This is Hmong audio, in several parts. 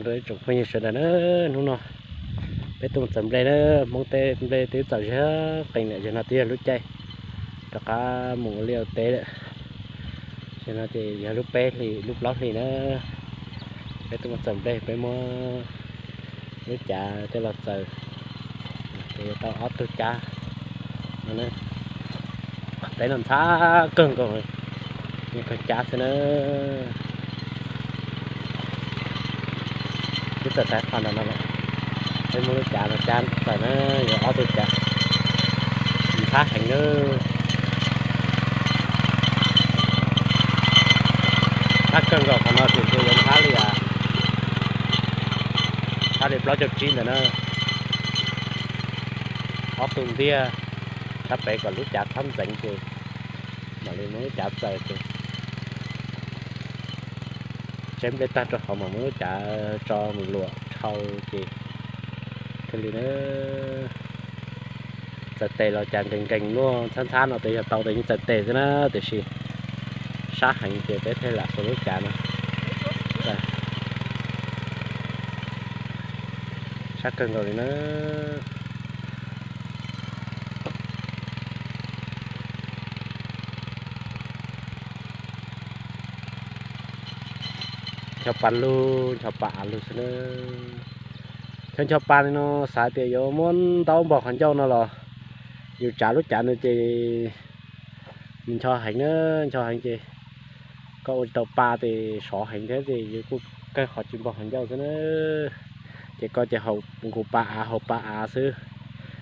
Ib tsoom phooj ywg sawv daws na, hnub no peb tuaj mus txawm nplej na, Hmoob teb nplej twb txaus ziag qees lawm, zaum no twb yog lub caij rov qab mus ua liaj ua teb lawm. Zaum no ces yog lub peb hlis lub plaub hlis na, peb tuaj mus txawm nplej, peb muab lub cav coj los txaws, ces yuav tau ob tug cab no. Qhov teb no ntxhab kawg nkaus, nws kawg cab xwb na. Twb txawm tau qhov ntawm no lawm, peb muab lub cav no cab txawm na, yuav ob tug cav, ntxhab heev na. Ntxhab kawg nkaus, qhov no ces yuav ntxhab li, ntxhab li plaub caug tsib ntawd na. Ob tug ntiag sab pem kom lub cav txhob ntxeev ces mam li muab lub cav txaws ces tseb nplej tag rau hauv mam muab lub cav tso mus luam dhau ces thiaj li na. Txawm tes los cas nkees nkees luaj ntxhab ntxhab no ces yog tau tes yeej txawm tes xwb na, tiam sis sab heev ces peb thiaj lam xuas lub cav no. Sab kawg nkaus li na. Ncho pa lug, ncho pa av lug xwb na. Ncho ncho pa li no xav tias yuav muab ntaub npog qhov ncauj no los yus tsav lub cav no ces nws ncho heev na, ncho heev ces koj ua tsis tau pa ces sov heev thiab ces yus kuj kawg qhov tsis npog qhov ncauj xwb na. Ces koj ces haus nkaus pa av haus pa av xwb,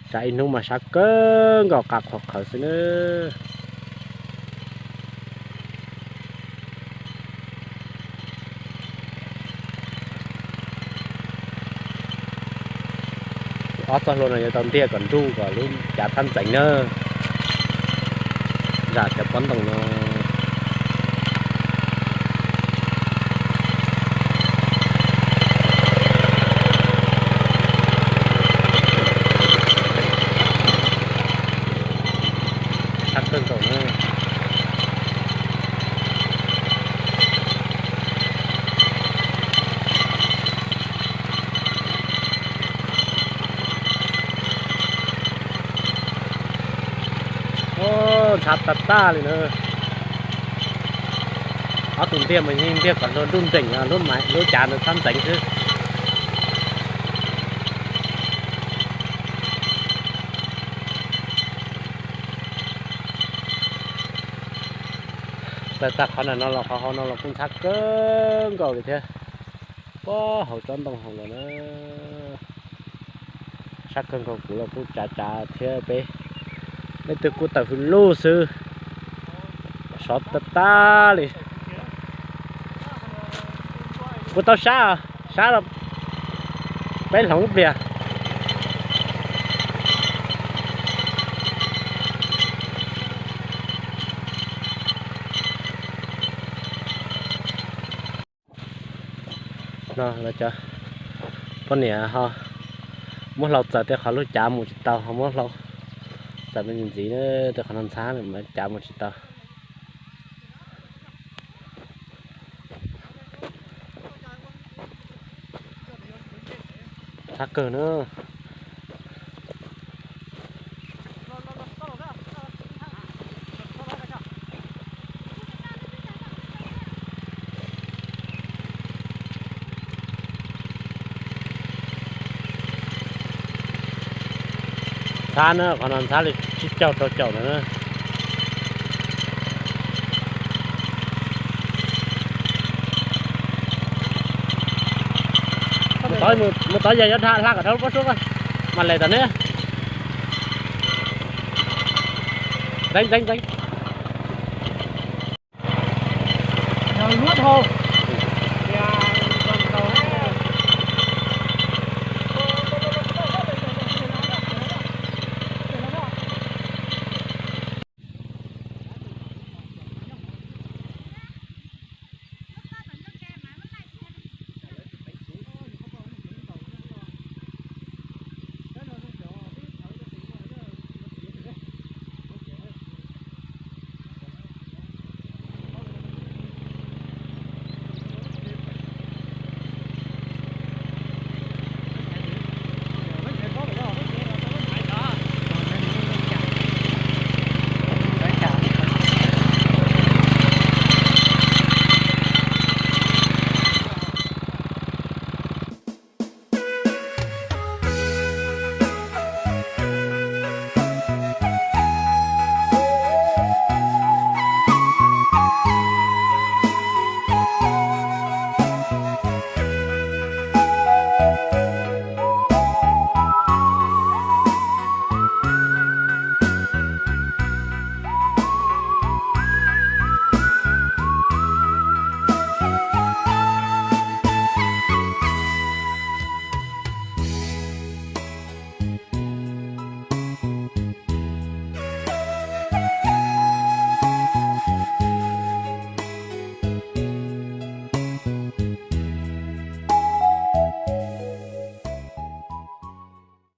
tsav ib hnub mas sab kawg nkaus qab qhuav qhawv xwb na. Ob txoj hlua no yuav tau ntiag kom nruj kom lub cav txhob ntxeev na. Zam cov pob ntoo no. Sab kawg nkaus na. Ntxhab tag tag li na. Ob tug ntiag mas yeej ntiag kom hlua nruj nreem, lub cav ntawd txhob ntxeev xwb. Txawm tag qhov ntawm no los qhov hauv no los kuj ntxhab kawg nkaus li thiab. Puag hauv tsob ntoo hauv los na. Sab kawg nkaus, kuv los kuj tsav tsav thiab peb, leej twg kuj tawm hws luj xwb. Sov tag tag li. Kuv tau sab, sab los peb hloov ib pliag. No lawv cov poj niam ho muab hlau txawm tej qhov lub cav mus tsis tau, ho muab hlau txawm me ntsis ntxiv na, tej qhov no ntxhab lawm mas cav mus tsis tau. Ntxhab kawg na. Ntxhab na, qhov no ntxhab li tsib caug rau caum ntawd na. Mus tod, mus tod yog yuav hla kom dhau lub pob suab, mas lem tom neb. Ntxeev, ntxeev, ntxeev. Yog luab dhau.